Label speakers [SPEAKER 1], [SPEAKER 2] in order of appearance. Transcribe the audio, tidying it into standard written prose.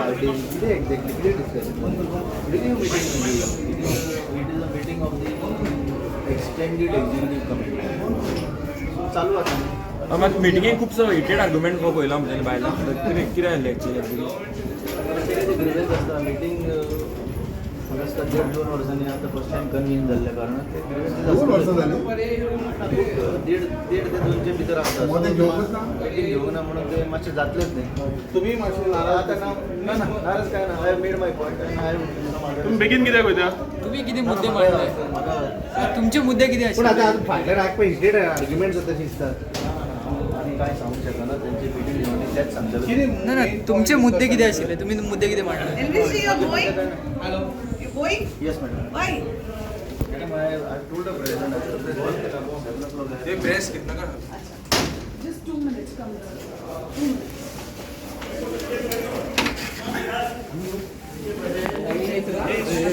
[SPEAKER 1] Party कितें exactly कितें discussion कितें मिटींग म्हणजे it is a meeting of the extended executive committee. So चालू आसा न्ही.
[SPEAKER 2] मात मिटिंगेक खुबसो हेटेड आर्ग्युमेंट कसो पळयला म्हणजे बायलां कितें कितें जालें एक्चुअली?
[SPEAKER 1] प्रत्येकाचे ग्रिवन्स आसता. मिटींग म्हाका दिसता देड दोन वर्सांनी आतां फर्स्ट टायम कन्वीन जाल्ल्या कारणान ते ग्रिवन्सीस.
[SPEAKER 3] 2 वर्सां जालीं?
[SPEAKER 1] देड देड ते दोनचे भितर आसता.
[SPEAKER 3] मदें घेवंकच ना?
[SPEAKER 1] मिटींग घेवंक ना म्हणून ते मातशें जातलेच न्ही.
[SPEAKER 3] तुम्ही मातशे नाराज?
[SPEAKER 1] आता ना ना ना, नाराज काय ना. I have made my point and I
[SPEAKER 4] तुम्ही बेगीन कित्याक वयता?
[SPEAKER 5] तुम्ही किती मुद्दे मांडले?
[SPEAKER 1] म्हाका
[SPEAKER 5] तुमचे मुद्दे किती
[SPEAKER 3] पूण
[SPEAKER 5] आशिल्ले?
[SPEAKER 3] आतां फाटल्यान आयकपा हिटेड आर्ग्युमेंट जाता दिसता.
[SPEAKER 1] आनी काय सांगूंक शकना. तेंची मिटींग घेवन तेच सांगतले.
[SPEAKER 5] ना ना, तुमचे मुद्दे किती आशिल्ले? तुम्ही मुद्दे किती मांडले?
[SPEAKER 6] Elvis, you're going? You're going?
[SPEAKER 1] Yes madam.
[SPEAKER 6] Why?
[SPEAKER 1] Madam, I told the president
[SPEAKER 2] ते प्रेस कितना का?
[SPEAKER 6] Just 2 minutes, come. 2 minutes.